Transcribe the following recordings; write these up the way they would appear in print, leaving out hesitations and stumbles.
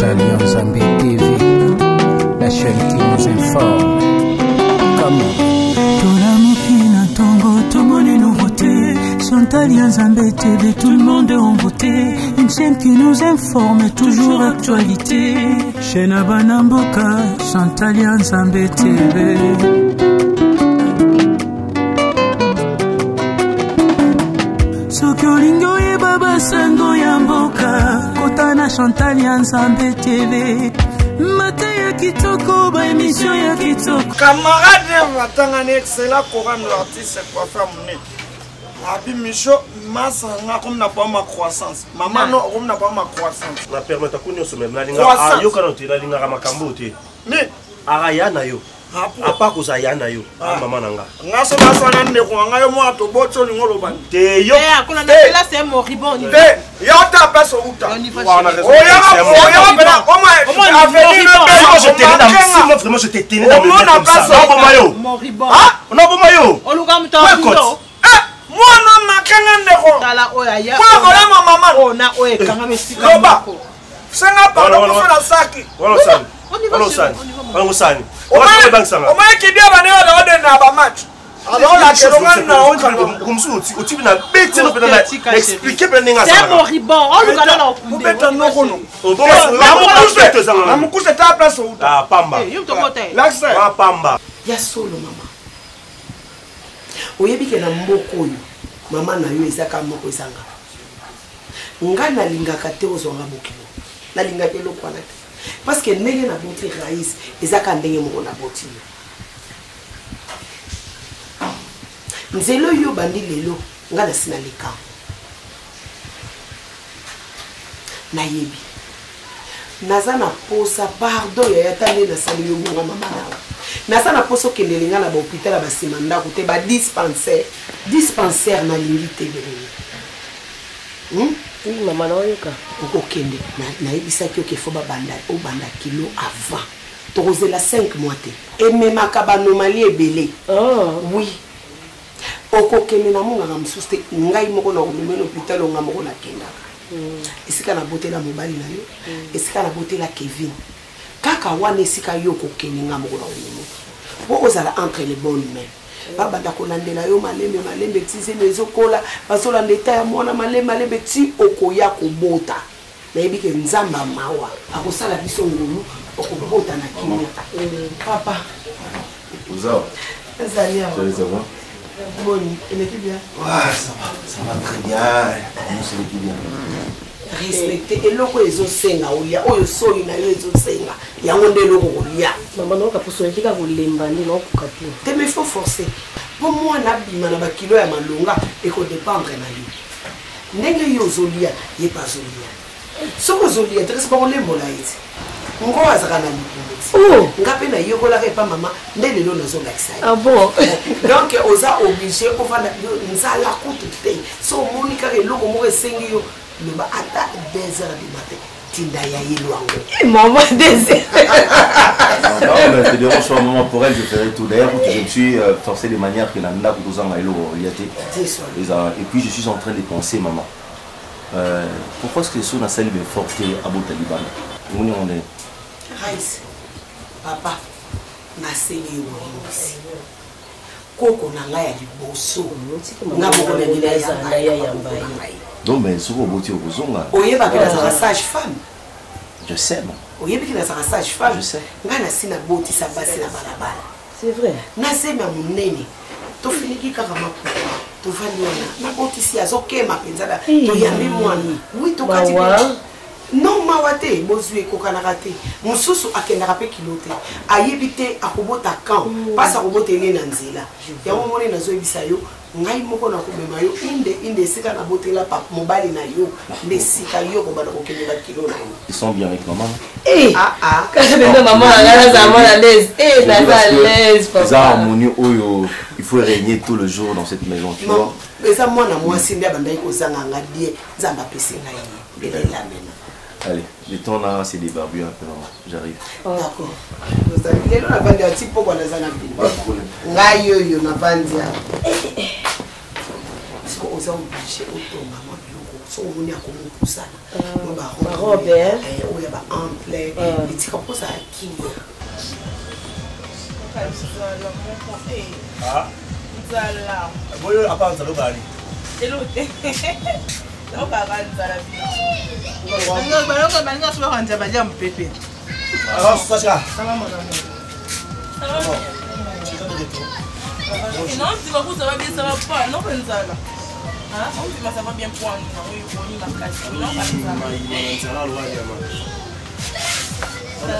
Chantal Yanzambe TV, la chaîne qui nous informe. Comment tolamuki na ntongo tomoni nouveauté Chantal Yanzambe TV, tout le monde est en beauté. Une chaîne qui nous informe, toujours actualité. Chaîne Abanamboka, Chantal Yanzambe TV. soki olingi oyeba basango ya mboka kota na chantal ya nzambe tv mateya kitoko baemission ya kitoko camarade matangani excellent coran l'artiste coiffeur monene abi micho masa nga akomi na problème ya croissance mama no akomi na problème ya croissance na permettre ko nyonso me nalingaka ayokana te nalingaka makambo te aya na yo apa kozala ya na yo ah. mama na nga nga so baswana ndeko na ngai yo mwana toboti olingo oloba te yo eh, te yo ta place outa naboma yo mwana makanga ndeko kolema mama loba senga pardon kufa na saki omoni kidia bane oyo odenda ba match otibi na beti no pena na explique pena ndenge azalakaobeta nokono na mokuse ta place outa pamba pamba ya solo mama oyebi ke na mboka oyo mama na yo ezaka moko ezanga nga nalingaka te ozwa nga bokilo nalingaka eloko wana te parce que ndenge naboti rais eza kaka ndenge moko naboti yo nzela oyo obandi lelo nga nasi naleka nayebi naza na posa pardon yaya ata nde nasali yo bonga mama nawa naza na posa okendele nga na bahopital ya basima ndako te badispensaire dispensaire nalingi te belenge Hmm? Oui, mama naoyoka. Okokende nayebisaki yo ke fo babanda obanda kilo avant. Tokozela 5 mois te. Ememaka banomalie ebele. Oh. Oui. Okokende na monganga mosusu te ngai moko na komema na hôpital onga moko nakendaka. Mm. Esika nabotela mobali na yo, mm. esika nabotela Kevin. Kaka wana esika yo okokende ngai moko na komema. Po ozala entre les bonnes mains. babanda kolandela yo malembe malembe ti zemi ezokola bazolanda eta ya mwana malembe malembe ti okoya kobota nayebi ke nzambe mawa akosala biso ngolu okobota na kimia papa ezali awa boni eleki bien ouais, ça va, ça va très bien eleki bien respecte eloko ezosenga olia oyo soni na yo ezosenga yango nde eloko kolia mama naoka poso eleki kaka kolemba nde naokoka te te mais faut forcer mpo mwana abima na bakilo ya malonga ekodépendre na yo ndenge yo ozolia ye mpe azolia soki ozolia te kasi bakolembola ye ti ngo azalaka na libumu ti oh. nga mpe nayekolaka epa mama nde lelo nazolakisa ye ah bon? donc oza oblige ofanda nzala kutu te so omoni kaka eloko moko esengi yo loba ata 2 heures du matin tinda ya ye lwango eh, maman désir non, mais te dérange pas, maman, pour elle, je ferai tout. D'ailleurs, je me suis euh, forcé de manière que la ndako tozanga eloko kolia te. Et puis, je suis en train de penser, maman. Euh, pourquoi est-ce que so nasali effort te abota libanda omoni yango ndenge rais papa nasengi yo bolimbisi koko na ngai ya liboso nga moko nangi nayamba ye non mais soki oboti okozonga oyebaki nazalaka sage femme je sais bon oyebiki nazalaka sage femme je sais ngai nasi nabotisa basi na balabala c'est vrai na zemi ya monene tofiniki kaka maputa tovandi wana nabotisi azokema mpenza toyambi mwana wi tokati non mawa te bozwi ekokanaka te mosusu akendaka mpe kilo te ayebi te akobota camp mpasi mm. akobota ele na nzela yango moni nazoyebisa yo ngai moko nakomema yo inde inde esika nabotela mobali na yo nde esika yo kobanda kokende bakilo na yo Ils sont bien avec maman. Eh, ah, ah. Kasi benda maman na ngai nazala mwana à l'aise. Eh, naza à l'aise papa. Eza harmonie oyo il faut régner tout le jour dans cette maison, tu vois. Eza mwana mwasi nde abandaki kozanga nga die Nzambe apesi ngai ye. Elela mena. Allez, le temps là, c'est des barbus un peu, j'arrive. Oh. D'accord. Lelo navandi ati pokwa naza na bino. Ngai oyo navandi awa. Siko oza oblige otonga mwa biloko. Soki omoni akomopusana barobe oyo ya baample etika mposa ya kimia. Boyo apa nzala obali elo te naokaka nzala bino balinga soki bakanza balia mopepe. Sacha. Non, tu vas ça va bien, ça va pas. Non, nzala. Hein? On ça va bien prendre. Oui, on y makasi. Non, nzala.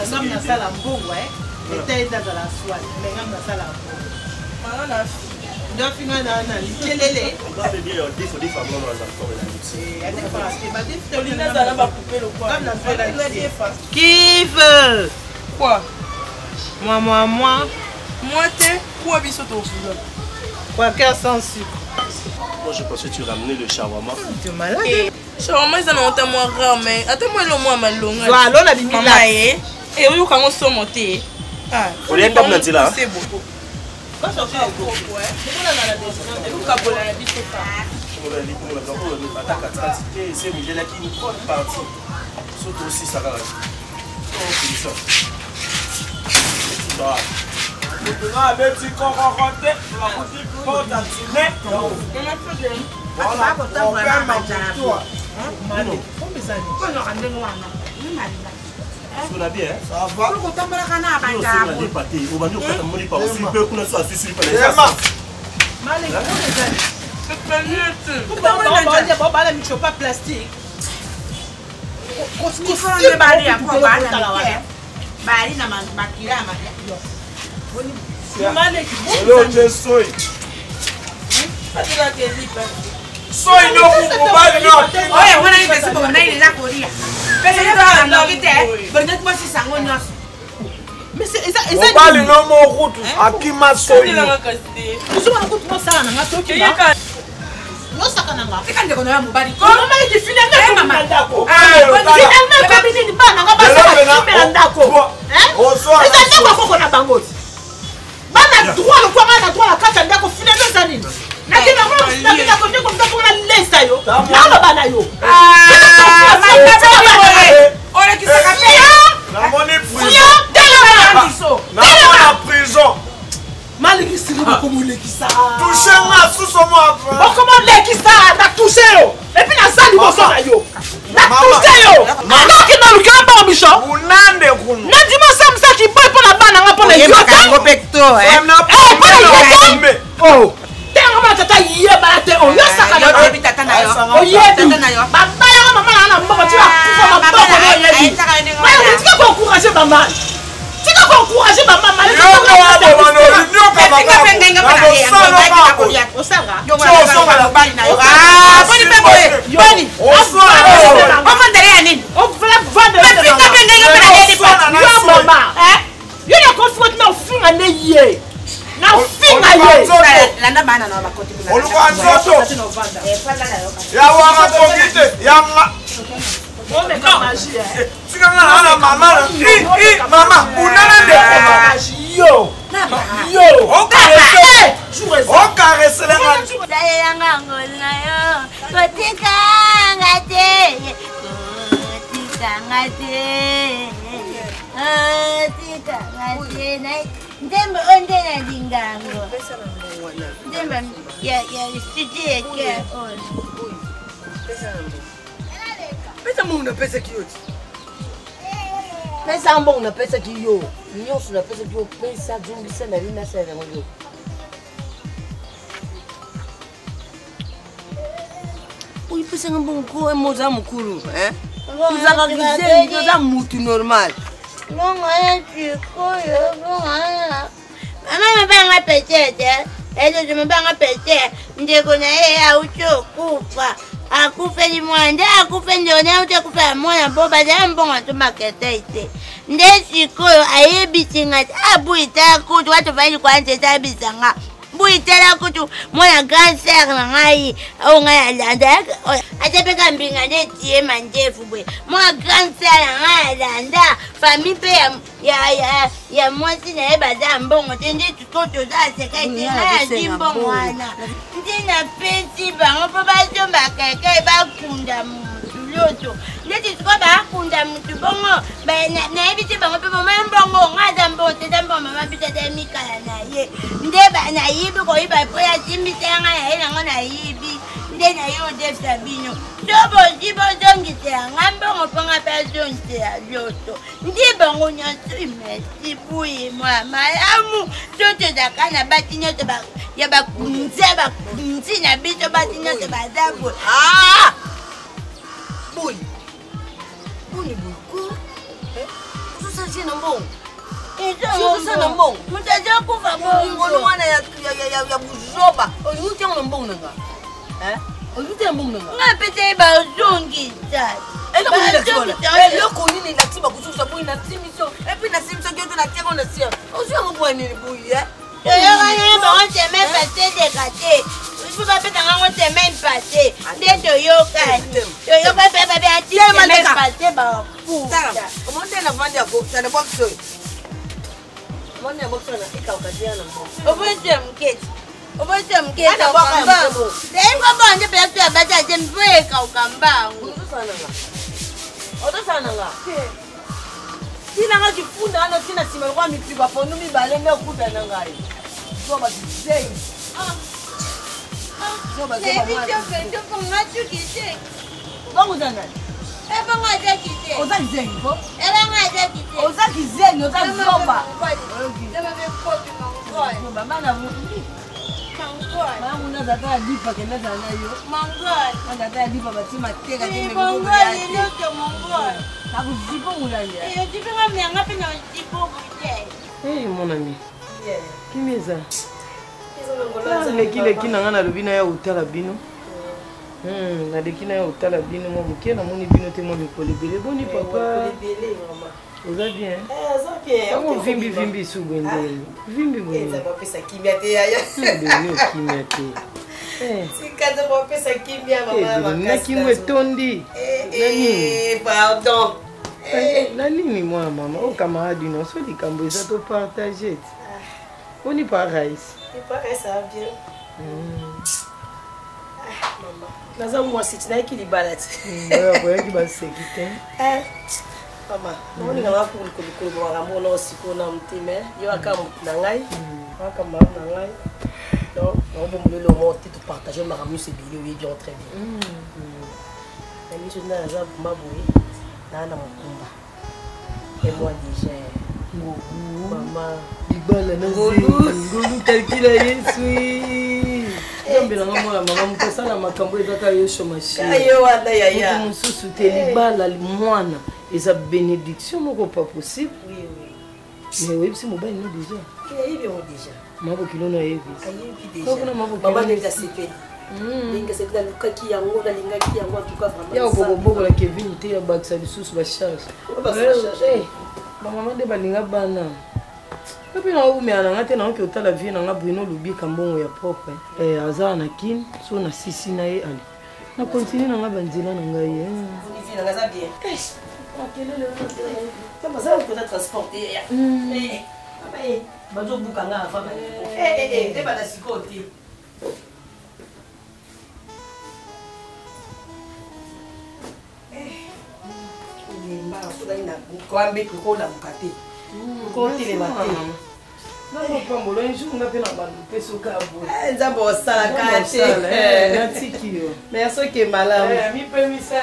Ngam nasala mbongo eta eza azala swale me ngam nasala mbongo ndofinga na likelele. Kive quoi? Moi, moi, moi. Moi te quoi biso tofuza. Quoi cœur sans sucre. Moi je pensais que tu ramenais le shawarma. Tu es malade. Shawarma eza nango ta mwa rare mais ata mwa elo mwa malonga. Zwa lola bimi la. Ye. E oyoka yango somo te. Olia ndambo na nzela. C'est beaucoup. Tokabola na biso ka. Ata katikati te ese mijelaki une bonne partie. Soki osisa kaka. Moto na abeti kokoko te, bakuti pota tine. Problème ya motua. Kotambolaka na bana michopa plastique. Bali na makila ya Elo soi. Soi no mobali no. Oyo wana nde se bomona ile za kolia. Pesa yo noki te. Bolingi bosisa yango nyonso. Mais c'est eza eza mobali no mokutu akima soi. Ozomona kutu mosala na nga tokima. Nosaka na nga. Tika ndeko na yo mobali. Mobali ki finalement mama ndako. Finalement ekomi nini bana nga basala kimela ndako. Eza ndako akoko na bango. Bana droit lokwa nga na droit na kati ya ndako finalement eza nini? Nakenda ngo nakenda ko ndeko ndako na lesa yo. Naloba na yo. Olekisaka te. Namoni prison. Telema. Namona prison. Malekisili bokomolekisa. Touche nga suso mwa. Bokomolekisa na touche yo. Et puis naza liboso na yo. Na touche yo. Nakenda luka mbongo biso. Unande kuno. Nandima osamwisaki boy mpo na bana nga mpo na yo Oyebaka yango mpe to mpo na yo te. Oh. Ntango mwana tata yebala te oyosaka na oyebi tata na yo. Oyebi Tata na yo. Babalaka mama na nga na mbongo ti bakufa maboko na oyebi. Tika koencourage bamama. Tika koencourage bamama. Ofandele ya nini? Yo mama, yo nakofinga ti naofinga nde ye nafinga ye. Landa bana na bakoti. Oluka nzoto ya wanga koki te yanga. Tika nga na na mama na i mama unana ndeko. Yo yo okaresele nga. Salelanga ngolu na yo, kotikanga te, kotikanga te, kotikanga te. Nzembo oyo nde nalinga yango, nzembo ya studio ya ke oyo. Pesa mbongo napesaki yo ti. Pesa mbongo napesaki yo. Nyonso napesaki yo pesa zongisa na nini nasala yango yo. Oyipesanga mbongo ko moza mokulu tozalaka kizengi toza mutu normal. Bongo ya sikoyo, bongo ya mama mabanga pete te ezozo mabanga pete ndeko na ye auti okufa akufeli mwana nde akufeli ndeko na ye auti akufela mwana mpo bazala mbongo atomaketei te nde sikoyo ayebisi nga te abuyi ta kutu watofali kwa nzete ayebisa nga. Mbuyi tala kutu mwana grand sœur na ngai oyo ngai alanda ata mpe ka mbinga nde etie mandefu boye mwana grand sœur na ngai alanda famille mpe ya, ya, ya, ya mwasi na ye baza mbongo te nde tuko toza aseka ete ngai azwi mbongo wana nde napesi bango mpo basomba keke bakunda motu loto ndeti sikoyo bakunda motu bongo nayebisi bango mpe mama mbongo nga aza mbongo te eza mbongo mama biso ata mikala na ye nde nayibi koyiba mpo yasimbisa nga na ye nango nayibi nde naye odefisa bino so bozwi bozongisela nga mbongo mpo nga mpe azongisela loto nde bango nyonso merci buye mwa malamu so tozalaka na basi nyonso ya bakunzi ya bakunzi na biso basi nyonso baza boye ah! boni boni boye ko ozosalie na mbongo ozosala na mbongo moto azokufa bongo wana ya buzoba olingi otiango na mbongo na nga olingi otia na mbongo na nga nga apesa ye bazongisa eloko nini elakisi bakozongisa boye na simiso epuis na simiso kioto na tiango na sia ozwi yango mpo ya nini boye toyokani bango semaine passe eleka te ifu bapesanga yango semaine passe nde toyokani toyoka mpe babe ati semaine passe bakuta omoni nde navandi yako tana box oyo omoni ya box wana ekauka te na mbongo oboti ya moketi oboti ya moketi eyingo bongo nde mpenza to ya basi ate mpo ekauka mbangu ozosala na nga ntina nga kifunda wana ntina nsima lokola mipiba pondu mibale nde okuta na ngai zoba kizengi oza nani oza kizengi ko oza kizengi oza zoba bana Maman naza ta lipa ke naza na yo. Naza ta lipa bati mateka te me nakuzipo mulali. Hey mon ami. Kimi eza. Leki leki na nga nalobi na ya otala bino. Naleki na ya otala bino mwa moke namoni bino te mwa mikolo ebele boni papa. Oza bien? Yango vimbi vimbi su boye ndenge. Vimbi boye. Nzambe apesa kimia te yaya. Boni kimia te. Tika Nzambe apesa kimia mama ya makasi. Na kingo etondi. Na nini? Pardon. Na nini mwana mama? O camarade no so likambo eza to partager. Boni pa Raïs? Pa Raïs ça va bien. Naza mwasi ti nayaki libala ti. Boyaki baseki te. Mama, naolinga nga koluka makambo ona osiko na motema yo aka motu na ngai aka mama na ngai donc naobomba lelo moko te topartage makambo nyonso ebele oyebi yango très bien na miso nde naza vraimen boye naa na mokumba et moi déjà mama libala na ngolu kalkila yesu nzambe nanga mwana mama moto asala makambo eza kaka yo shomashio wana yaya moto mosusu te libala mwana eza bénédiction moko pas possible mais oyebisi mobali no déjà ayebi yango déjà mabokilo no ayebi mama ndenge asepeli ndenge asepeli nalukaki yango nalingaki yango en tout cas vraiment ya okokobokola kevin te ya bakisa lisusu bacharge bamama nde balinga bana nga mpe naumela na nga te naoki otala vie na nga bruno lubika mbongo ya propre eh, aza na kin so na sisi na ye ale na continue na nga banzela na ngai eh. Bazobuka nga avant ebanda sikoyo te. Kolamuka te kotelema te nazopambola un jour nga mpe na bando mpe soki aboye nzambe osalaka te natiki yo merci oke malamu mipemisa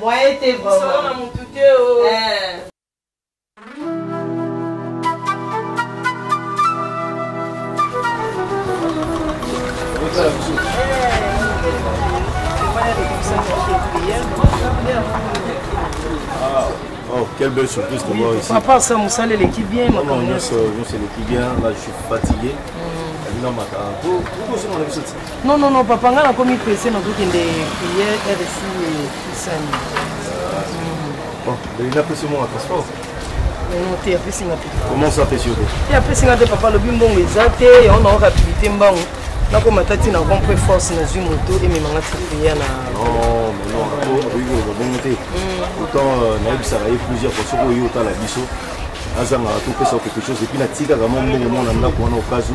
moye te vraiment na motu te o Oh, quelle belle surprise de voir ici. Papa, ça, Moussa, l'équipe bien. Non, non, nous, c'est l'équipe bien. Là, je suis fatigué. Non, non, non, papa, nga nakomi pressé nazokende prière RSI kisani. Bon, Belina, pesi moi transport. Non te apesi nga te. Comment ça apesi yo te? Te apesi nga te papa alobi mbongo eza te yango na rapidité mbango nakoma ta ntina rond point force nazwi moto emema nga ti koya na. Non mais non akoki koloba bongo te. Autant nayebisaka ye plusieurs fois soki oye otala biso azangaka topesa quelque chose epuis natikaka mwa mbongo mwana ndako wana okazu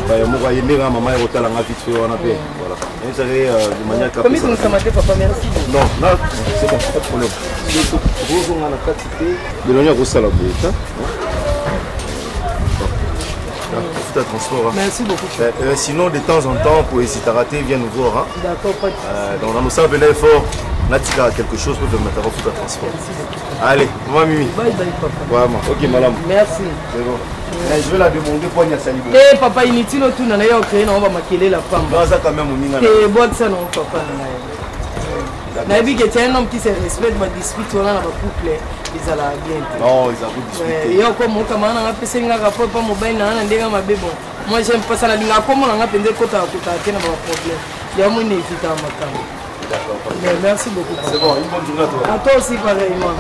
baya moko aye ndenge mama ya kotala nga vite fait wana mpe voilà nayebisaka ye de manière komitungisa te papa merci non na c'est bon pas de problème ozonga na kati te beloni akosala boye ta futa transport. Hein. Merci beaucoup. Sinon, de temps en temps, pour essayer de rater, viens nous voir. Hein. D'accord, pas de Donc, on a venait fort. Natika quelque chose pour te mettre au futa transport. Allez, maman Mimi. Bye bye, papa. Vraiment. Ok, madame. Merci. C'est bon. Mais je vais la demander pour Nya Salibo. Eh, papa, inutile tout, na yo créé na ba makele la femme. Non, ça quand même moninga. Eh, boîte ça non papa na yo. Nayebi que tu es un homme qui se respecte, ba dispute wana na ba couple ezala bien te. Non, ils ont discuté. Yo ko moka mana nga pese nga rapport pa mobali na na ndenge mabe bon. Moi j'aime pas ça la linga ko mona nga penze kota kota te na ba problème. Ya mo ne évite makambo. D'accord. Mais merci beaucoup. C'est bon, une bonne journée à toi. À toi aussi pareillement.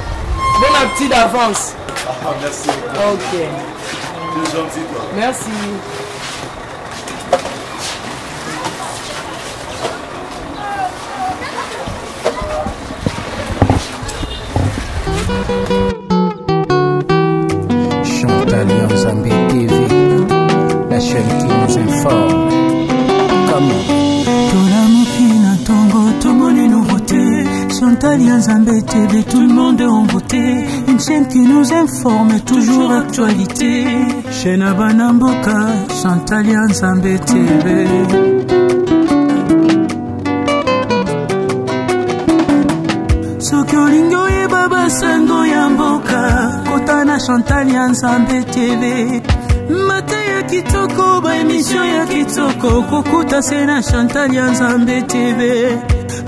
Bon appétit d'avance. Ah, merci. Ok. Tu es gentil toi. Merci. Chantal Nzambe TV, la chaîne qui nous informe. Comment tolamuki na ntongo tomoni nouveauté Chantal ya Nzambe TV, tout le monde est en beauté. Une chaîne qui nous informe, toujours actualité. Chaîne ya bana mboka, Chantal ya Nzambe TV. Soki olingi oyeba basango ya mboka, kota na Chantal ya Nzambe TV. Mateya kitoko, ba émission ya kitoko, kokuta se na Chantal ya Nzambe TV.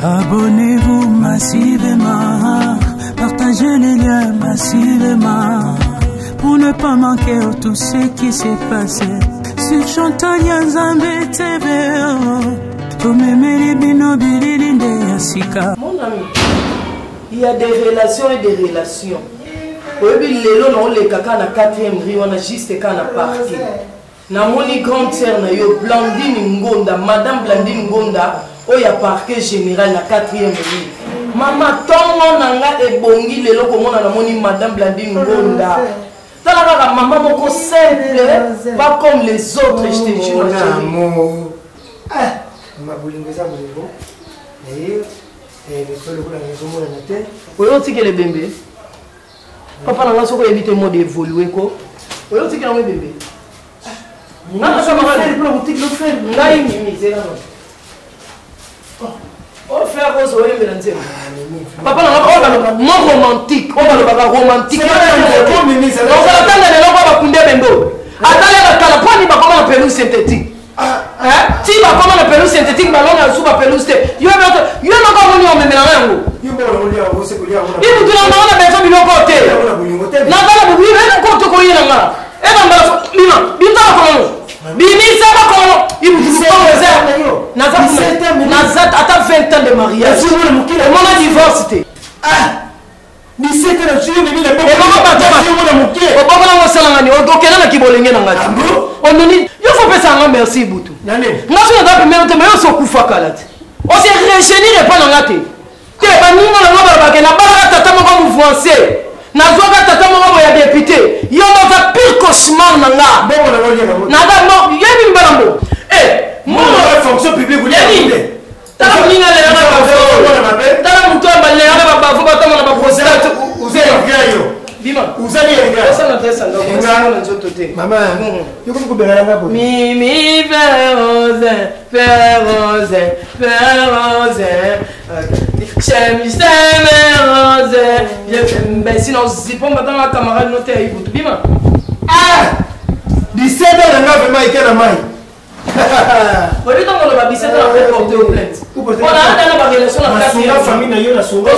Abonnez-vous massivement, partagez les liens massivement, pour ne pas manquer tout ce qui s'est passé sur Chantal ya Nzambe TV. Tomemeli bino bilili nde ya sika. Mon ami, il y a des relations et des relations. Oyebi lelo na oleka kaka na 4e rue wana juste kaka na parquet. Namoni grande sœur na yo Blandine Ngonda, madame Blandine Ngonda oyo ya parquet général na 4e rue. Mama tongo na nga ebongi lelo komona namoni madame Blandine Ngonda. Tala kaka mama moko simple, pas comme les autres, je te jure. Mon amour. Ah, ma bolingo eza bolingo. D'ailleurs, mikolo lokola nazomonana te. Oyo otikela ebembe papa na nga soki oyebi te mode évolue ko oyo otikela yango ebembe ngai mimi zela oyo frère rose oyembela nzembo papa na nga mo romantique oyo balobaka romantique ozala tanga lelo kwa bakunde ebembe oyo ata yaka kala mpo ani bakoma na pelouse synthétique ti bakoma na pelouse synthétique balonga lisusu ba pelouse te yo moko omoni omemelanga yango ibutu na nango na bezo biloko te naza na biloko te koyela nga ebambala bima bimisa bakolongo bimisa bakolongo ibutu lupango eza naza ata 20 ans de mariage omona divorce te ebongo bato obongo nango osalanga nini okenda na kibolenge na ngai ononi yo fo opesa yanga merci butu nga so naza pembeni te me yo sokufa kala te ose regenir epa na nga te te baninga na nga balobake nabalaka tata moko mouvancé nazwaka tata moko boye ya député yo moza pire cauchemar na nga naza yebi mbala mbo fonction publique tala moninga alelaka bavo tala moto oyo balelaka babavo batanga na baprostate nzoto te mimi ferose ferose ferose j'aime j'aime rose je sinon zipomba tanga camarade note ya ibutu bima ah 17 heures na nga vraiment eke na mai oyebi ntango oloba 17 ans après porte au plainte mpona ata na barelation na kati famille na yo nasunga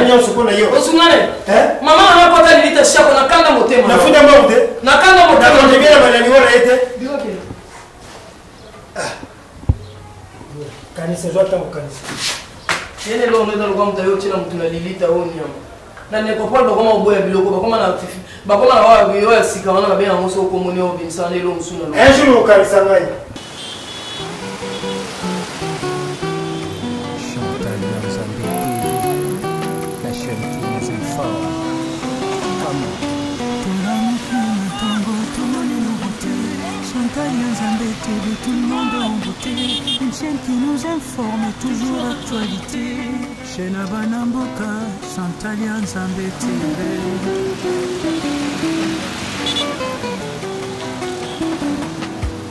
nyonso mpo na yo osungane mama nanga kota lilita shako nakanga motema nafuta mbongo te nakanga motema nakontribue na malali wana ye te kanisa zwa ntango kanisa yene eloko eza lokola moto ayo otyela moto na lilita oyo nyama. Na necropole bakoma koboya biloko, bakoma na bakoma na oyo ya sika wana babenga yango soki okomoni oyo obimisa wana eloko mosusu na Un jour okanisa ngai. Chantal Nzambe TV, la chaîne qui nous informe. Comment Tolamuki na ntongo tomoni nouveauté Chantal ya Nzambe TV tout le monde en beauté une chaîne qui nous informe toujours actualité chaîne ya bana mboka Chantal ya Nzambe TV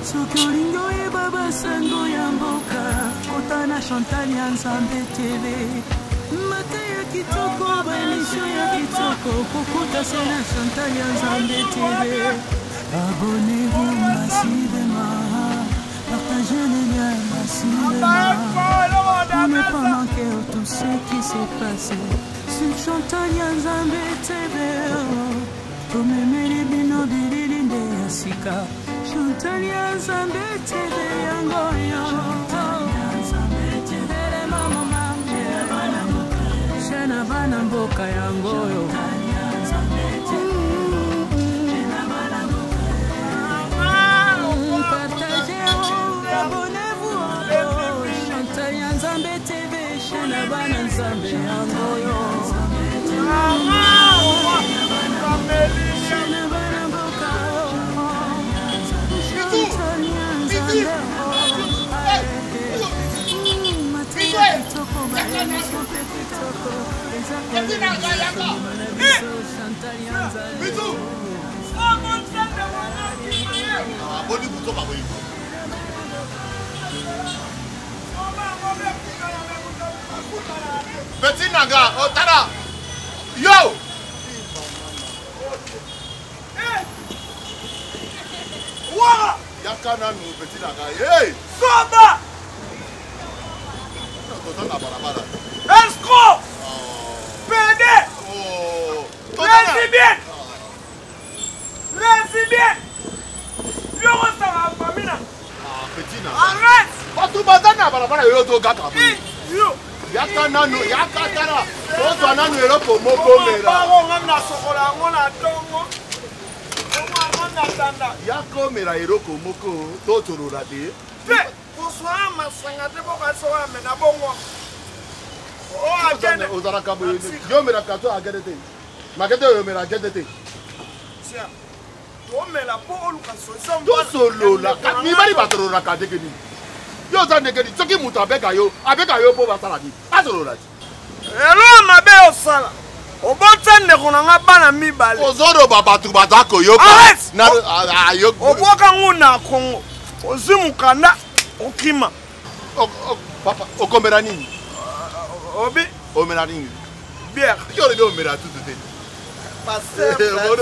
soki olingi oyeba basango ya mboka kota na Chantal ya Nzambe TV mateya kitoko baemission ya kitoko kokuta se na Chantal ya Nzambe TV abonnez-vous massivement partagez les liens massivement pour ne pas manquer tout ce qui s'est passé sur Chantal ya Nzambe TV tomemeli bino bilili nde ya sika Chantal ya Nzambe TV yango yo chaîne ya bana mboka yango oyo Partagez, abonnez-vous, Chantal ya Nzambe TV, chaîne ya bana Nzambe yango oyo. Chaîne ya bana mboka, Chantal ya Nzambe, mateya kitoko, ba émission mpe kitoko, eza kolendisa kondima na biso, Chantal ya Nzambe. Boni buzoba boye. Petit nanga, oh tala. Yo! Wara! Yaka nanu petit nanga. Hey! Zoba! Toza na balabala. Escroc! PD! Oh! Lesbienne! Lesbienne! Yo osala famille na. Ah, petit nanga. Arrête! Bato baza na balabala yo togaka boye. Yo! Yaka nanu, yaka tala. Ozwa nanu eloko moko mela. Bango nga nasokola yango na ntongo. Bongo yango natanda. Yaka omela eloko moko totolola te. Te! Kozwa masanga te bokasoka me na bongo. Oh, akende. Ozalaka boye. Yo omelaka to akende te. Makete oyo omela akende te. Tiens. Tomela mpo oluka solution. Tosolola. Mibali batololaka ndenge nini? Yo oza ndenge nini? Soki moto abeka yo, abeka yo mpo basala nini? Asolola ti. Eloko mabe osala. Obota ndeko na nga bana mibale. Ozoloba bato baza koyoka. Arrête! Na, ah, ah, yo- Obwaka ngo na Congo. Ozwi mokanda okima. Papa, okomela nini? Obi. Omela nini? Bière. Yo olobi omela tutu te. Pasteur. Moni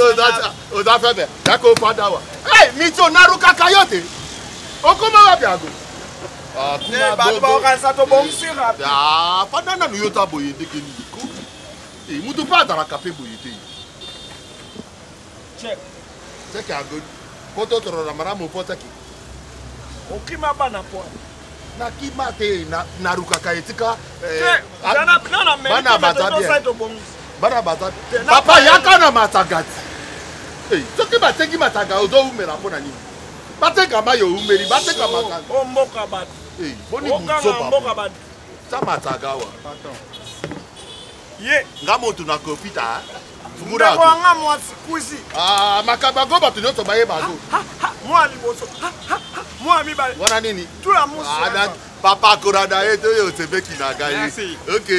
oza faible. Yaka ofanda awa. Hey, Micho narukaka yo te. Okoma wapi yango? Ah, kuna Eh, bato bobo. bakokanisa tobongisi rapide. Ah, fanda nanu yo ta boye ndenge nini ko? Eh, mutu mpe azalaka mpe boye te. Check. Check yango. Po totolola malamu mpo teki. Okima bana po. Nakima te, narukaka etika. eh, Te, na meli bana te, baza mais bien. tosali tobongisi. Bana baza Te, na- papa yaka na matanga ti. Eh, soki bateki matanga ozoumela mpo na nini? Bateka mai oumeli, bateka matanga. O mboka bato. Eh, boni Okanga buzoba. mboka bato. Ta matanga awa. Ye. Nga motu na kopita. Fungula Ndeko ako. ya nga mwasi kuzi. Ah, makambo yango bato nyonso bayeba yango. Mwa liboso. Ha, ha, ha. Mwa mibale. Wana nini? Tula musu. Ah, na- papa akolanda ye te oyo osebeki na ngai. Merci. Ok.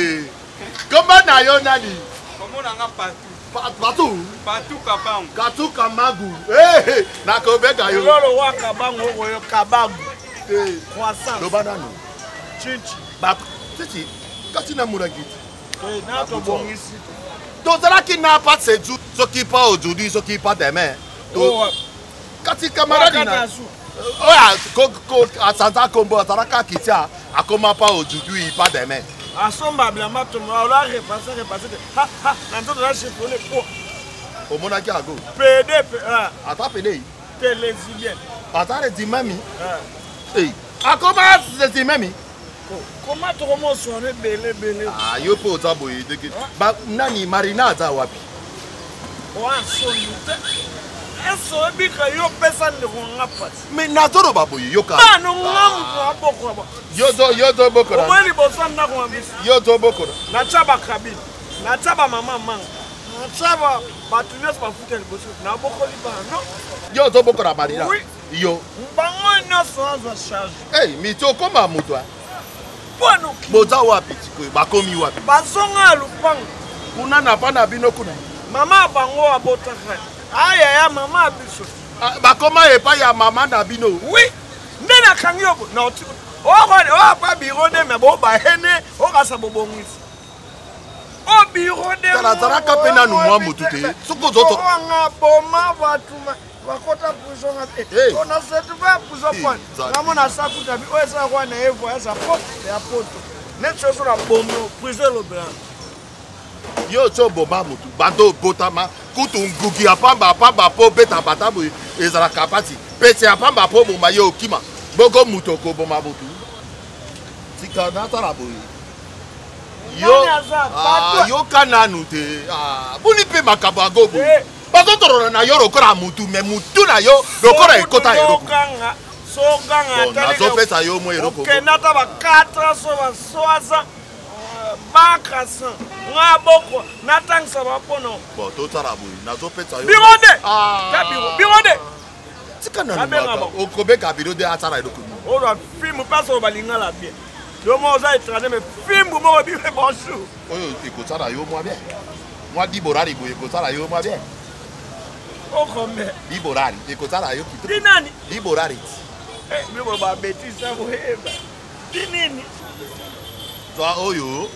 Komba na yo nani? Komona nga partout. Partout? Partout Kabangu. Partout Kabangu. Eh, nakobenga yo. Lolo wa Kabangu oyo Kabangu. Croissance. Loba nanu. Chichi. Ba chichi kati na molangi. Eh, na tobongisi. Tozalaki na pas seju soki pas aujourd'hui soki pas demain. Oh, Kati camarade Oyo na. akata zu. Oyo asanza kombo azalaka kitia akoma pas aujourd'hui pas demain. Asomba bilamba tomo alo repasse repasse te. Ha ha na nzoto na chiffonné po. Omonaki yango. PD pe ah. Ata pede. Te lesbienne. Ata redimami. Ah. Eh, akoma redimami. Koma tokomoswana ebele ebele. Ah, yo mpe oza boye ndenge nani Marina aza wapi? Oa soni te. Ese oyebi ka yo opesa ndeko nga pasi. Mais nazoloba boye yoka. Bana nga moto abokola ba. Yo zo yo zo bokola. Oboyi liboso ya ndako na biso. Yo zo bokola. Natya bakabine. Natya bamama manga. Natya bato nyonso bafuta liboso. Nabokoli bana. Yo zo bokola Marina. Oui. Yo. Bango nyonso azwa charge. Hey, mito okoma moto a. Pwano. Boza wapi sikoyo? Bakomi wapi? Bazonga ya lupango. Kuna na pa na bino kuna. Mama bango abotaka. Aya ya mama ya biso. Ah, bakoma epai ya mama na bino. Oui. Nde nakangi yo na oyo pa biro nde me bobayene okasa bobongisi. O biro nde. Tala zalaka mpe nanu mwa motu te. Soki ozoto. Owanga boma bato bakota prison nga te Hey. ona se trouve ya prison Hey, pone Nzambe. ngamona asakuta bi oyo eza kwa na ye voyage ya poto ya poto neti ozo na bomi prison elobela yo osi oboma motu banda obotama kutu ngugi ya pamba pamba mpo obeta bata boye ezalaka mpasi pese ya pamba mpo oboma ye okima boko moto okoboma motu tika natala boye yo Nani aza? Ah, Bato- yoka nanu te Ah, boni mpe makambo yango boye Eh. bazotolola na yo lokola mutu me mutu na yo lokola ekota eloko soganga soganga Bon, nazopesa yo mwa eloko okende ata ba 4 ans so ba 3 ans bakasa nga boko natangisa bapono bon tosala boye nazopesa yo biro nde Ah. ta biro biro nde tika Abenga nanu bango. okobeka biro nde asala eloko nini oyo fimbu mpasi oyo balingala bien yo moko oza étranger mais fimbu moko bibe bonjour oyo ekosala yo mwa bien mwa diborari boye ekosala yo mwa bien okombe diborari ekosala yo kitoko ti nani diborari biko babetise boyeba ti nini zwa oyo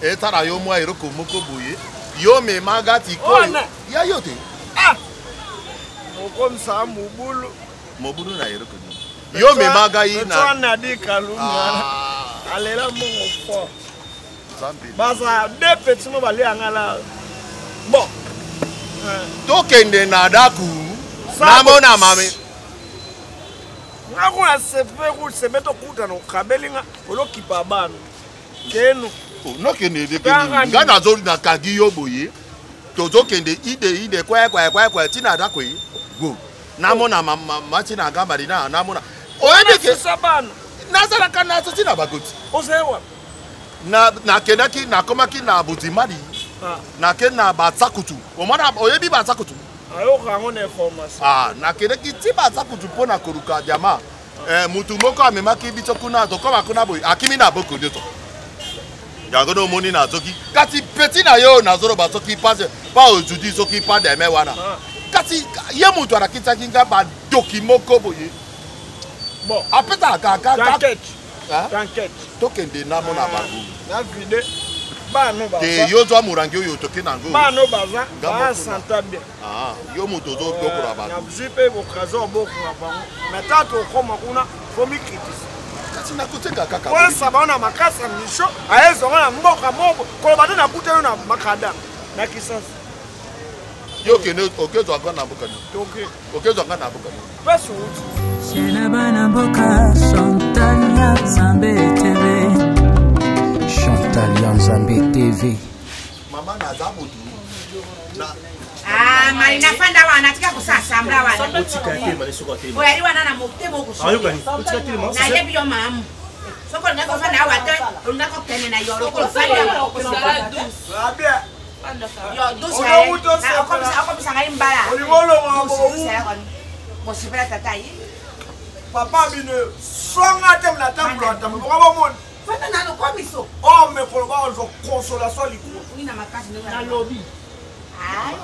esala yo mwa eloko moko boye yo memanga tikoyo Wana. ya yo te ah okomisa mobulu mobulu na eloko nini yo memanga ye na nadi kalunga Ah. alela mbongo fort Nzambe. baza de petit mo balia nga la bon tokende na daku namona mame nga kuna sepe ku sepe tokutana okabeli nga olokipa bana kenu nokende elekeni nga nazo nakangi yo boye tozokende ide ide kwekwekwekwe ntina ndako ye go namona mati na nga marina namona oyebi ke susa bana nazalaka nazo ntina bakoti ozali wapi nakendaki nakomaki na bozimali nake na batsakutu omona oyebi batsakutu ayoka yango na information ah, nakendaki ti batsakutu mpo na koluka diama eh, mutu moko amemaki biso kuna tokoma kuna boye akimi na boko nyonso yango nde omoni nazoki kasi peti na yo nazoloba soki pas pa aujourd'hui soki pa demain wana kasi ye moto alakisaki nga badoki moko boye bon apesaka kaka t'inquiète t'inquiète tokende namona bango na vide bana te baza yo zwa morangi oyo toke nango bana baza Nga moko basanta bien Ah, yo moto ozobokola bato nazwi mpe occasion obokola bango mais ta tokóma kuna fo mikitisa kasi nakoteka kaka koyesa bango na makasi ya misio ayezonga na mboka moko koloba te nakuta yo na makada na kisasa yo okende okezwa nga na mboka nini toke okezwa nga na mboka nini mpesi outi Chaîne bana mboka Chantal ya Nzambe TV Chantal ya Nzambe TV mama naza motu Ah, Marina fanda wana tika kosala sambla wana Otika ya telema, soki atelema. oyo ali wana na motema Ayokani, otika telema. nayebi yo mamu soki olingaki kofanda awa te olingaki kokende na yo lokola ofandi awa yo douce okomisa ngai mbala kosepela tata ye papa bino songa te na tambola tambola bongo bomoni fanda nano komiso o mekolo bakozwa consolation likolo na makasi nalobi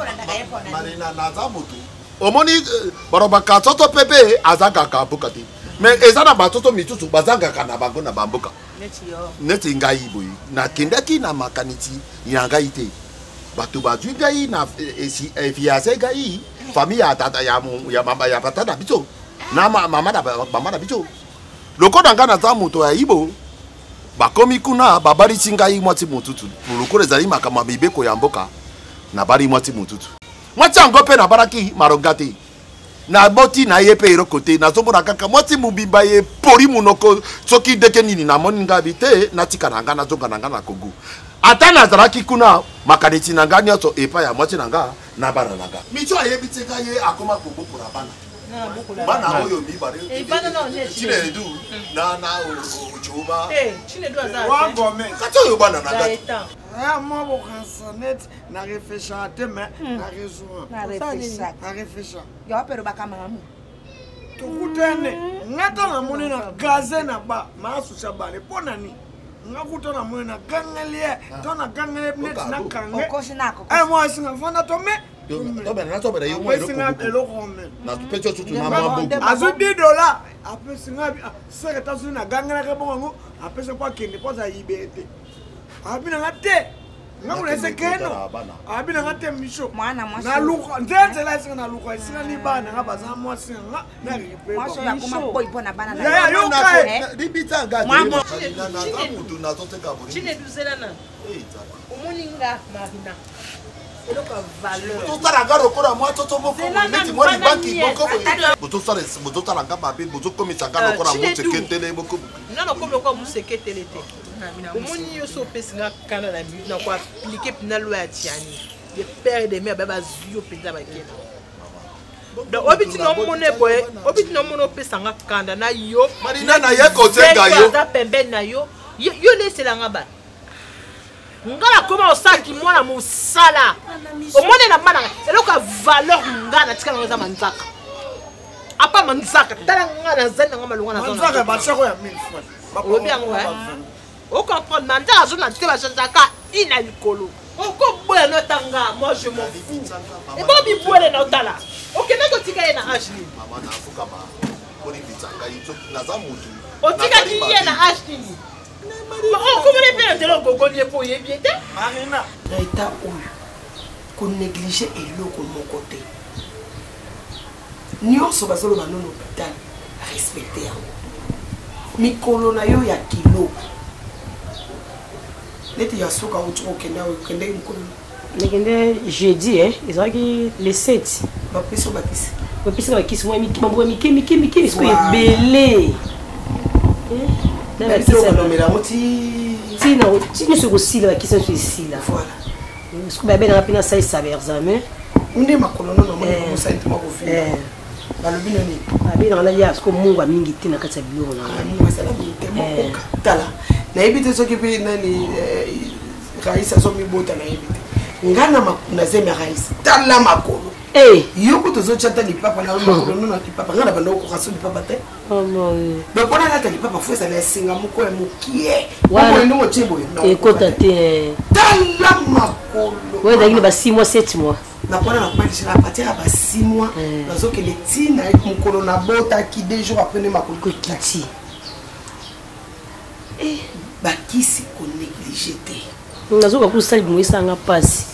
olandaka ye mpona marina naza motu omoni eh, balobaka toto pepe azangaka mboka te mais eza na batoto misusu bazangaka na bango na bamboka neti yo neti ngai boye nakendaki na makanisi ya ngai te bato bazwi ngai na fiance ngai famille ya tata ya mo- ya mama ya tata na biso na mama na mama na biso lokola ngai naza moto ya ibo bakomi kuna babalisi ngai mwasi motutu lokola ezali makambo ya mibeko ya mboka nabali mwasi motutu mwasi yango mpe nabalaki malonga te Naboti na ye mpe eloko te, nazomona kaka mwasi mobimba ye poli monoko soki ndeke nini. Namoni ngabi te, natika na nga, nazonga na nga na Kongo. Ata nazalaki kuna, makanisi na nga nyonso epai ya mwasi na nga na bana na nga. Micho ayebi te nga ye akoma kobokola bana, bana oyo mibale, Chinedu na Ojoma, kati oyo bana na nga. Mwa bokanisa neti na reflechaka te, mais na raison na reflecha. Tokutane nga ta namoni na gaze na ba maasusa bale mpo na nini nga kuta namoni na gangeli ye to na gangeli neti na kange mwasi nga fanda to me apesinga eloko azwi 10 dollar, apesinga seke ta soki nagangelaka bongo yango apesa mpo akende mpo aza libere te. Abi nanga te, nga kuna ese keno abi nanga te. Miso naluka nze nzela esika naluka esika ni bana nanga baza mwasi nanga na Omoni nga Marina, eloko ya valeur. Totala nga lokola mwa toto moko neti mwa libanki moko. Bozosala nga mabe, bozokomisa nga lokola moseketele moko. Nga nakomi lokola moseketele te. Omoni yo so opesi nga kanda na minute na koappliquer mpena loi ya Tiani de père de mère, bazwi yo mpenza bakena. Donc obi tina omona boye, obi tina omona opesa nga kanda na yo. Marina, naye kosenga yo. Aza pembeni na yo, yo leselanga bana nga nakoma osalaki mwana mosala. Omoni na bana, eloko ya valeur nga natika nango eza manzaka. Apa manzaka, tala nga nazali nanga malonga. Manzaka batiako ya 1000 francs. Olobi yango, ocomprendre? Manzaka azona te, bachangeaka ina likolo. Okoboya no tanga, moi je m'en fous. Ebo bibwele na otala okendaki otika ye na age nini? Otikaki ye na age nini? Okomona mpe na nzela ogogoli ye mpo oyebi ye te. Marina. Na eta oyo, konéglige eloko moko te. Nyonso bazoloba nono hôpital, respecte yango. Mikolo na yo ya kilo neti ya suka outi kokende awa, okendeki mokolo? Nakende jeudi, ezalaki le 7. Bapesi yo bakisi? Bapesaka bakisi mwa maboko mike mike mike, sikoyo ebele. Balomela yango ti ti nyonso ekosila, bakisi nyonso esila. Sikoyo babengaka mpe nasalisa ba examen. Nde makolo nono omoni kosali ntoma kovimba, balobi noni? Babengaka nalia sikoyo mungwa mingi te na kati ya biloko na ngai. Mungwa ezala mingi te, mokoka. Tala, nayebi te soki mpe nani Rais azomibota, nayebi te. Nga na zemi ya Rais, tala makolo yo kutu ozotya ata lipapa na makolo no na lipapa. Nga na banda okoka so lipapa te. Donc mpona alata lipapa, fo ezala ya singa moko ya mokie boye, ndongo otie boye. Ekota te. Tala makolo. Oyo ezalaki na ba 6 mois, 7 mois. Nakwana nakomalisa na partir ya ba 6 mois, nazokende ntina mokolo nabotaki, 2 jours après nde makolo ekiti. Bakisi konéglige te. Nazoka kosala bimo esanga mpasi.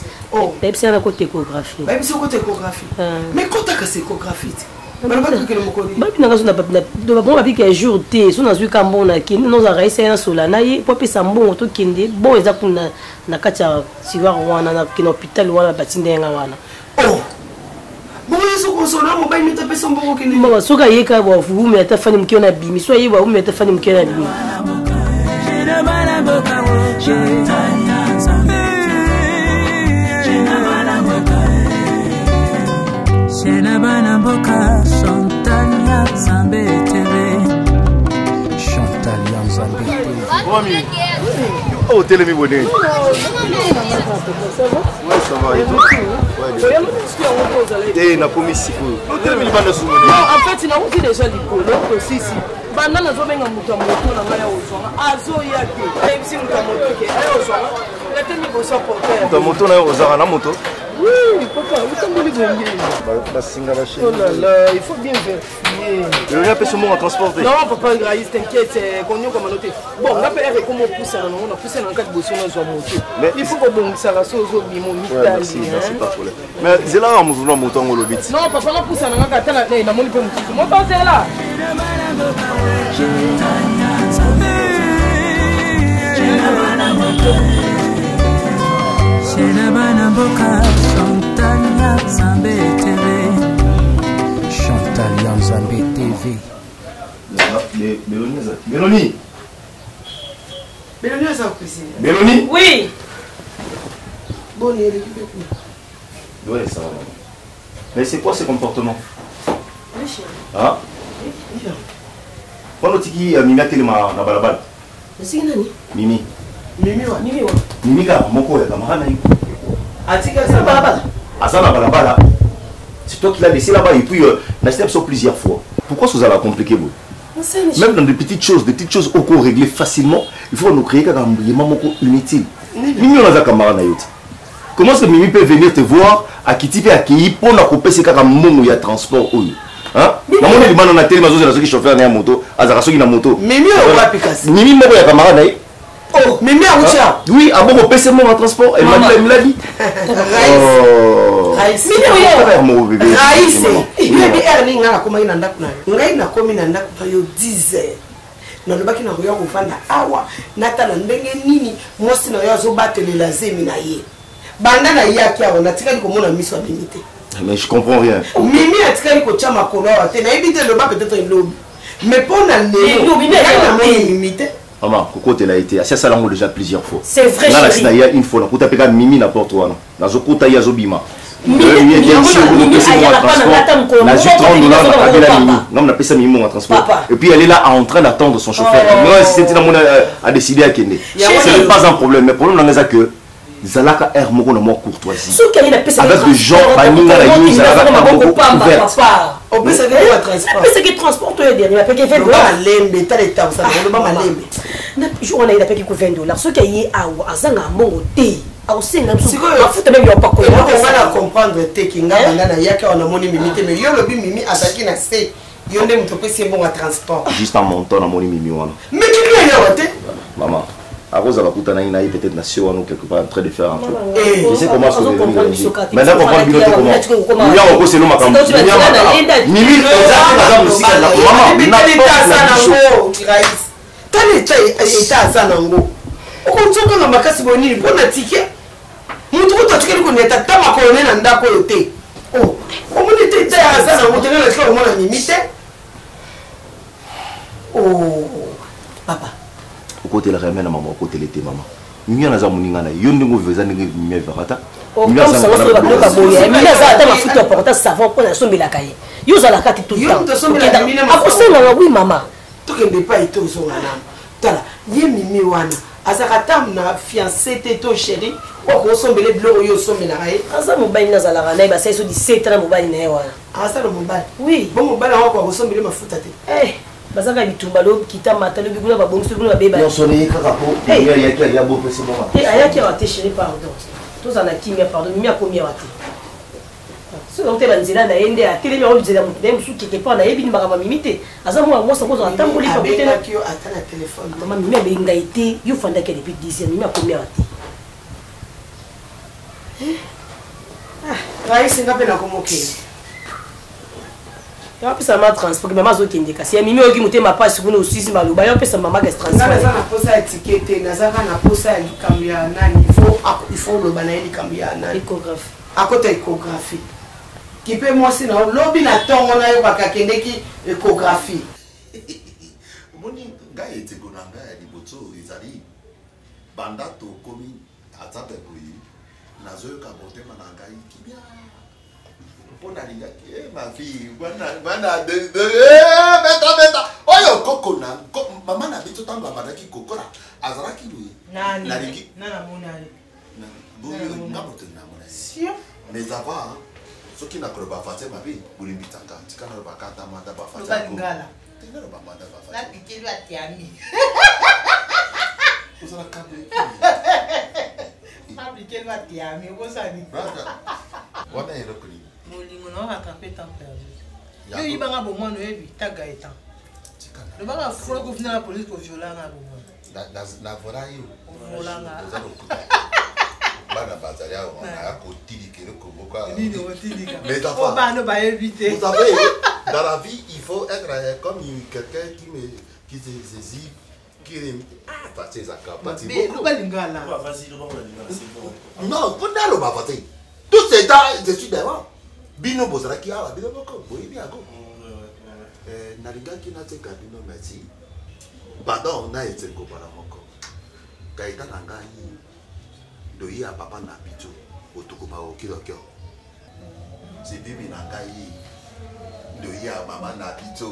Bayebisi nga nakota échographie. Bayebisi okota échographie, mais kotaka se échographie te. Babi nanga so bango babiki ya jour te, so nazwi ka mbongo nakende, nozalaka esaya nasola na ye po apesa mbongo tokende. Bon, eza kuna na kati ya tiroir wana, nakende hôpital wana batinda yenga wana. Mama soki ayeka bawumi ata fani moke wana abimi, so aye bawumi ata fani moke wana abimi. Chaîne bana mboka, Chantal ya Nzambe TV. Chantal ya Nzambe TV. Mami, oh, otelemi boye ndenge? Ouais, ça va, et toi? Ouais, te nakomi sikoyo, otelemi libanda sumu. Non, en fait nauti déjà likolo tosisi. Banda nazobenga moto ya moto na ngai ya ozwanga, azoya te. Ayebisi moto ya moto ke aya ozwanga, natemi liboso ya portail. Moto ya moto na yo ozalaka na moto? Oui, papa, otamboli bonge. Basinga. Oh là là, il faut bien vérifier. Elongi apesi mbongo transport te? Non, papa Raïs, t'inquiète, konyokama no te. Bon, nga mpe ere ekoma opusana nango, napusana na kati boso nazwa moto. Il faut kobongisaka so ozobima omitali. Merci, pas problème. Mais zelaka motu na moto yango olobi ti. Non, papa, napusana ngaka ata namoni mpe mosusu moto ozela. Chaîne bana mboka, Chantal ya Nzambe TV. Chantal. Mélanie Oui. Boni eleki mpe kuna. Ouais, ça va. Mais c'est quoi ce comportement? Oui, chérie. Hein? Oui. Wana otiki euh, Mimi atelema na balabala. Esiki nani? Mimi. Mimi wa. Mimi wa. Mimi kaka moko ya camarade na ye. Atika na balabala. Aza na balabala. C'est toi qui l'as laissé là-bas et puis euh, na biso plusieurs fois. Pourquoi ça la compliqué vous? Même dans des petites choses, des petites choses au régler facilement, il faut nous créer un embrouillement moko inutile. Mimi on aza camarade na yo. Comment est-ce que Mimi peut venir te voir akiti mpe akei mpo na kopesa kaka mbongo ya transport oyo? Hein? Namoni libanda na telema azozela soki chauffeur na ya moto azalaka soki na moto. Mimi oyo wapi kasi? Mimi moko ya camarade na ye. Oh, Mimi awuti awa. Oui, abongo opesi mbongo ya transport, elle m'a dit, elle me l'a dit. Oh. Raïs. Mimi oyo. Frère, mon bébé. Raïs. Maman. Yebi heure nini ngai nakomaki na ndako na yo? Ngai nakomi na ndako na yo 10 heures. Nalobaki nakoya kovanda awa natala ndenge nini mwasi na yo azobatelela zemi na ye. Banda nayaki awa natikali komona miso ya Mimi te. Mais je comprends rien. Mimi atikali kotya makolo awa te. Nayebi te loba peut-être elobi. Mais mpo na lelo Elobi, ngai awa namoni te. Mimi te. Maman, kokotela ye te. Asi asala yango déjà plusieurs fois. C'est vrai, Nga chérie. nasi na ye une fois nakuta mpe kaka Mimi na porte wana. Nazokota ye azobima. Mimi- Euh, Mimi Mimi était ici, yango na- au Mimi kopesa mbongo ya ayaka pa na transport. nga ata mokolo Nazwi moko 30 dollars te nakabela papa. Mimi. Nga napesa Mimi mbongo ya transport. Papa. Et puis elle est là en train d'attendre son chauffeur. Oh. Nga assistante na mona a décidé akende. Yango Ce na- n'est pas un problème, mais problème na nga eza que zalaka air moko na mwa courtoisie. Soki aye napesa Avec des gens baninga na yo zalaka na moko ouverte. Opesaki ye transport. Apesaki transport oyo dernier apeki 20 Loba dollars. malembe tala etambusana loba malembe. Na jour wana ye napeki ko 20 dollars. Soki aye awa azanga mbongo te. Akosenga biso Sikoyo- mafuta meme ya opakola. eloko nga na comprendre te ke nga banda nayaki awa namoni Mimi te mais yo olobi Mimi azalaki na se yo nde moto opesi ye mbongo ya transport. Juste en montant namoni Mimi wana. Mais Mimi aye awa te. Maman, akozala kutanaki na ye peut-être na se wana ou quelque part en train de faire un truc. Eh. Je sais comment se Azo comprendre réunir. biso kaka. Maintenant comprendre bino te comment. Mimi akokosela makambo. Mimi amaka. Mimi eza te aza mosika na maman Mimi na tala porte eta na aza biso. nango Raïs. Tala eta eta aza nango. Okonzokanga makasi boye nini mpo na tike moto kutu atikali koniata ta makolo ne na ndako oyo te. Oh, omoni te eta aza nango te nga natika komona Mimi te. Oh, papa. Okotelaka ye na mama okotele te mama. Mimi wana aza moninga na ye. Yo ndenge oviva eza ndenge Mimi avivaka ta. Mimi aza na biloko boye Mimi aza ata mafuta ya porta savon mpo na asombelaka ye. Yo ozalaka te tout le Yo temps. moto osombelaka Mimi na mafuta. Akosengaka oui mama. Tokende epai te ozonga nano. Tala ye Mimi wana azalaka ata na fiancé te to chéri oyo akosombela biloko oyo osombelaka ye. Aza mobali nazalaka na ye basali so 17 ans na mobali na ye wana. Aza na mobali. Oui. Bon mobali yango akoka kosombela mafuta te. Eh, bazaka bitumba lo kita mata lobi kuna babongisi kuna babeba. Nyonso na ye kaka po Hey. Mimi ayaki aya bopesi mbongo. Te ayaki awa te chéri pardon. Tozala na kimia pardon Mimi akomi awa te. Soki ote banzela na ye nde atelemi yango nzela motu na ye mosusu quelque part nayebi ni makambo ya Mimi te. Aza mwana mwasi akozala atamboli pa kotela. Abengaki yo ata na telefone. Mama Mimi abengi ngai te, yo ofandaki depuis 10 ans, Mimi akomi awa te. Raïs nga mpe nakomokende. Yo apesa mama transport, mama azokende kasi ya Mimi oyoki motema pasi kuna osisi maloba, yo apesa mama kasi Nga naza transport. na posa ya tike te, naza kaka na posa ya likambo ya nani. Il faut oloba na ye likambo ya nani. Échographie. Akota échographie. Kipe mwasi na yo lobi na ntongo nayokaka akendeki échographie. Omoni ngai eteko na ngai ya liboso ezali banda tokomi aza boye nazoyoka motema na ngai kimia mpo nalingaki eh, ma fille bana bana eh, beta beta oyo koko na mama na biso ntango abandaki kokola azalaki boye. Nani? Nalingi Nani amoni ye? boye nga moto namona ye. Sio. Mais avant soki nakoloba français mabe bolimbisaka tika nalobaka ata mata ba français Loba yango. lingala. Tika naloba mata ba français. Napikeli atiami. Ozalaka boye. Napikeli atiami okosani. Wana eloko nini? Bolingo na rattraper temps perdu. Ya Yo yibanga bomwana oyebi ta Gaëtan. Lobaka fola kofina na police koviolanga bomwana. Na vola yo. Ovolanga. Oza lokuta. Bana bazali awa naya kotilika eloko moko awa. Nini otilika? Mais Oh, enfin, bana bayebi te. vous savez, dans la vie, il faut être comme quelqu'un qui se saisit, qui ah, parce que ça parti Mabe, beaucoup. loba lingala. Vas-y, loba lingala, c'est bon. Non, faut naloba parce tout ce temps, je suis devant. Bino bozalaki awa, bino moko, boyebi yango. Nalingaki natika bino merci. Pardon, na esengo mbala moko. Gaëtan na ngai ndoyi ya papa na biso otokoma okilokio sibibi na ngai ndoyi ya mama na biso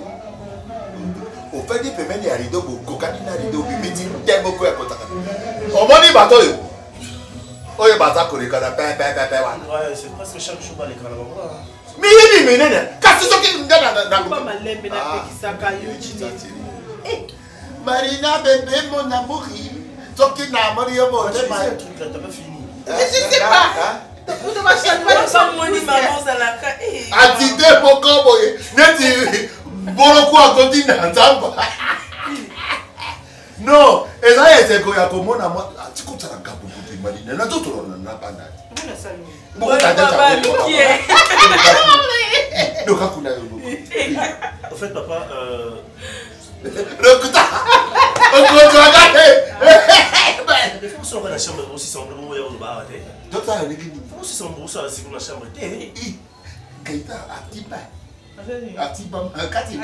ofandi pembeni ya rido bokokani na rido obimiti te moko ya kotaka omoni bato oyo oyo baza kolekana pepepepe wana miyibi minene kasi soki nde malembe napekisaka yo Marina bébé mon amour soki namoni yo motema Je sais pas. Atite moko boye neti boloku akoti na nzamba non eza esengo ya komona tikotala ngambo kutu marina nazotolona na bana loka kuna yo En fait, papa, lokuta okozwaka te osoloka na chambre osisa mbongo ya oloba awa te totala ndenge nini osisa mbongo osala siko na chambre te gaita atimba atimba kati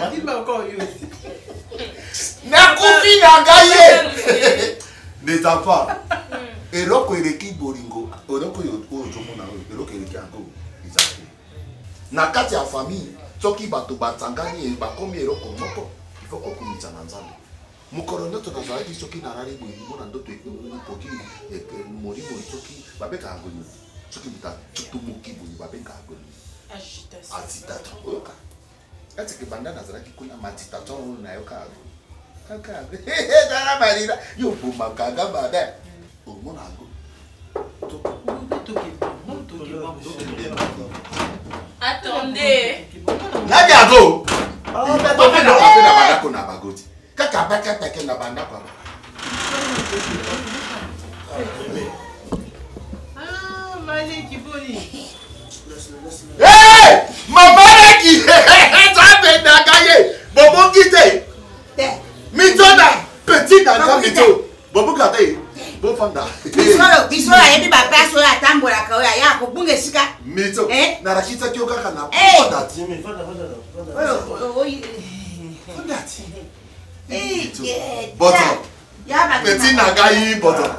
nakufi na ngai ye les enfants eloko eleki bolingo eloko oyo ozomona oyo eloko eleki yango eza te na kati ya famille soki bato basangani bakomi eloko moko il faut kokumisa na nzambe mokolo nyonso nazalaki soki nalali boye mona ndoto ekoki molimo soki babengaka yango nini soki moto atutumuki boye babengaka yango nini agitation oyoka etike banda nazalaki kuna magitation oyo nayoka yango kaka tala malila yo obomaka nga mabe omona yango Attendez. Nani yango? Bape na bandako na bango ti. Kaka bakatake na bandako ya Ah, Maliki boni. Hey! Mama Leki! Nzambe na ngai ye! Bobongi te! Mitona! Petit na nga mito! Bobuka te! Bofanda! Biso ayebi baplace oyo atambolaka oyo aya kobunga esika. Mito! Nalakisaki yo kaka na fanda ti. Fanda ti. Boto! Petit na ngai boto!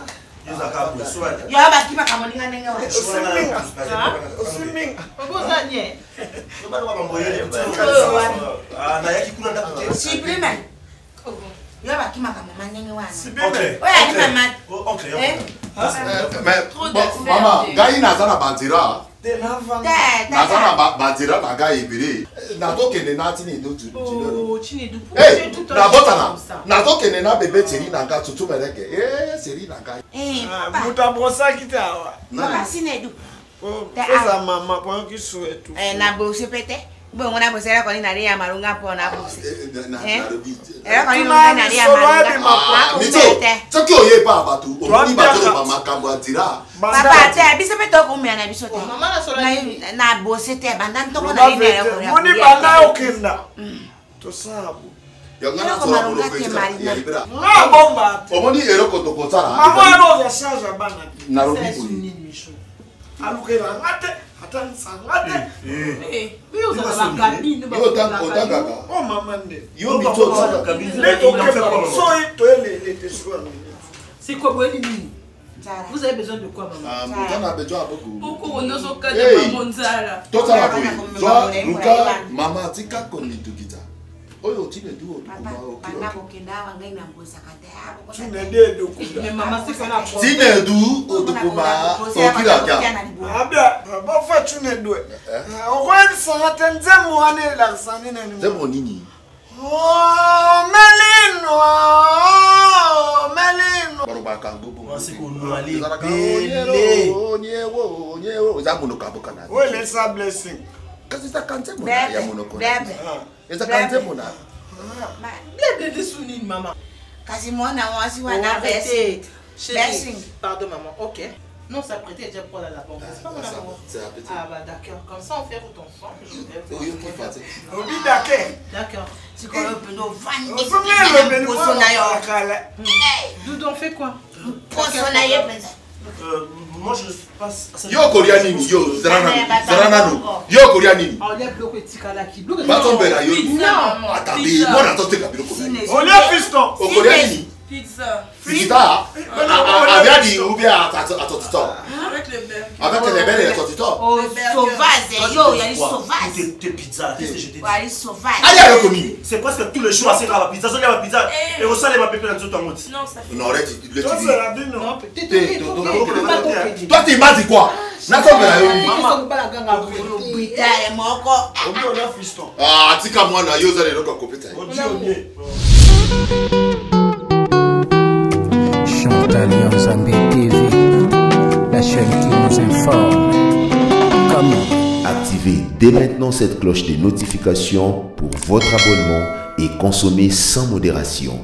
Yo bakimaka moninga ndenge wana. Sublime. Yo bakimaka mama ndenge wana. Oyo ali mama. Mama, ngai naza na banzela. Naza na banzela na ngai ebele. Nazokende na Chinedu. Nabotana. Nazokende na bebe Thierry na ngai tutu meleke. Eh, Thierry na ngai. Moto abrosaki te awa. Papa Chinedu. Oza mama po yoki suetu. Na bose pe te. Bongo na bose eloko nini nali ya malonga mpo na bose. Eloko nini nga nali ya malonga. Mito, soki oyeba bato omoni bazoloba makambo ya dira. Papa te biso pe tokomela na biso te. Na bose te banda ntongo na ye na Moni banda okenda. Tosala bo. Yango Eloko nazola malonga moloko te, esika Marina. ya libela. Nga bomba. Omoni eloko tokosala. Mama wana oza charge ya bana. Nalobi boye. Alukela nga te, atangisa nga te. Yo otangaka. Oh mama nde. Yo mito otangaka. Nde tokeba soyi toyelele te sikoyo. C'est quoi boye nini? Vous avez besoin de quoi maman? Moto na besoin ya boko. Poko nozokata Hey. bango nzala. Totala boye. Zwa luka mama tika komitukita. Oyo otine du Banda kokenda awa ngai nabosaka te. Mais maman c'est qu'on a Tinedu otukuma okilaka. Abia, bafa Chinedu. Okoyebisanga te nzembo wana elakisa nini? Nzembo nini? Oh, Melino, oh, Melino. Balobaka yango bongo. Ezalaka onyelo, onyewo, onyewo. Eza monoko ya mboka na Oyo elesa blessing. Kasi ezaka nzembo na ya monoko na biso. Ezaka nzembo na. Blé blé nini maman? Kasi mwana mwasi wana Oh, arrêtez. blessing. Chérie, Blessing. Pardon maman, ok. Non, ça prêtait déjà pour la banque. C'est pas mon ça, amour. c'est la petite. Ah bah d'accord. Comme ça on fait route ensemble. Je vais. Oyo kifa te. Obi dake. D'accord. Sikoyo mpenza ovandi Ozongi poso na yo. Doudou, on fait quoi? Poso na ye mpenza. Moi je passe. Yo okolia nini? Yo zala nanu. Zala nanu. Yo okolia nini? Olia biloko etikalaki. Biloko Batombela yo. Non. Attendez, mwana atoteka biloko na ye. Olia fiston. Okolia nini? Pizza. Pizza Aviadi ou bien à Totito Avec le beurre. Avec les belles et les Totito Oh, sauvage, yo, yali sauvage. Te pizza, qu'est-ce que je t'ai dit Wali sauvage. Aïe, aïe, commis. C'est presque tous les jours, c'est grave, la pizza. Zolia la pizza. Et Rosalema pepe na nzoto yango ti. Non, ça fait. Non, arrête, tu le Toi, dis. c'est la vie, non Toi, tu m'as dit quoi Nakombela yo. Britale moko. Ah, tika mwana yo ozala eloko ya kopesa ye. Chantal Yanzambe TV, la chaîne qui nous informe. Comment Activez dès maintenant cette cloche de notification pour votre abonnement et consommez sans modération.